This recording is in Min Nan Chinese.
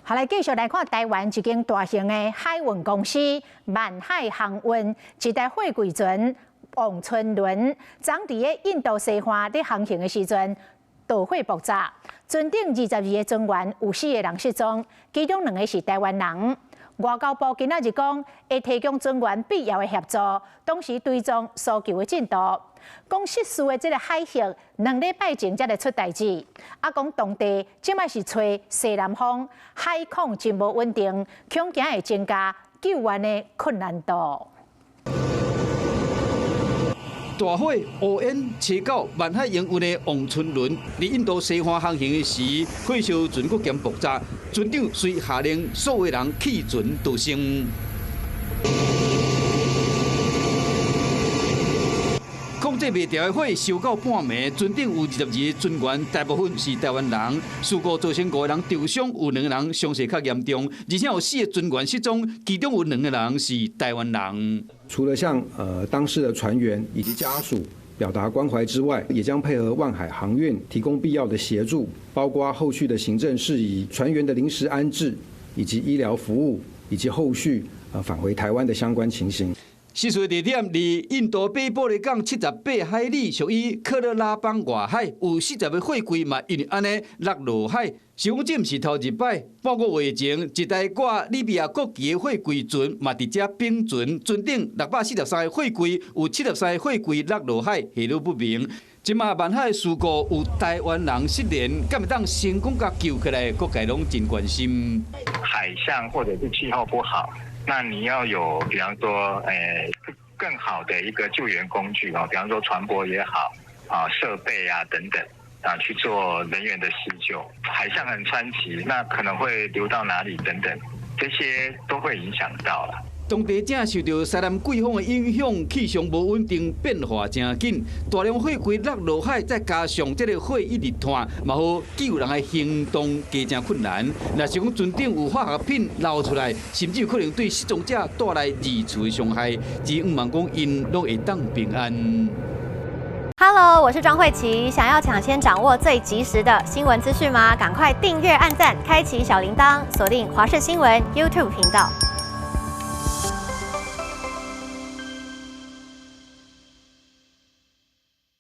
好，來繼續來看台灣一間大型的海運公司萬海航運，一台貨櫃船王春輪，昨佇咧印度西岸咧航行的時陣，導火爆炸，船頂22個船員有四個人失蹤，其中兩個是台灣人。外交部今仔日講，會提供船員必要的協助，同時追蹤搜救的進度。講失事的這个海域，2禮拜前才來出代誌。啊，講當地這擺是吹西南風，海況真無穩定，恐驚會增加救援的困難度。大火烏煙車到萬海營運的王春輪，佇印度西岸航行的時，火燒船閣兼爆炸，船長遂下令所有人棄船逃生。控制袂牢的火燒到半暝，船頂有22個船員，大部分是台灣人。事故造成五個人受傷，有兩個人傷勢較嚴重，而且有四個船員失蹤，其中有兩個人是台灣人。除了向當事的船員以及家屬表達關懷之外，也將配合萬海航運提供必要的協助，包括後續的行政事宜、船員的臨時安置以及醫療服務，以及後續返回台灣的相關情形。失事地點離印度北部的港78海里，屬於克勒拉邦外海，有40個貨櫃嘛，因為按呢落落海。是講這毋是頭一擺，半個月前，一台掛利比亞國旗的貨櫃船嘛，佇遮反船，船頂643個貨櫃，有73個貨櫃落落海，下落不明。這馬萬海事故有台灣人失聯，敢會當成功共救起來，各界攏真關心。海象或者是氣候不好，那你要有，比方說，更好的一個救援工具啊，比方說船舶也好，啊，設備啊等等，啊，去做人員的施救。海象很湍急，那可能會流到哪裡等等，這些都會影響到啦。當地正受著西南季風的影響，氣象無穩定，變化誠緊。大量貨櫃落落海，再加上這个火一直湠，嘛予救人的行動加誠困難。若是講船頂有化學品流出來，甚至有可能對失蹤者帶來二次的傷害。只向望講𪜶攏會當平安。 Hello，我是莊慧琪。想要搶先掌握最及時的新聞資訊嗎？趕快訂閱、按讚、開啟小鈴鐺，鎖定華視新聞 YouTube 頻道。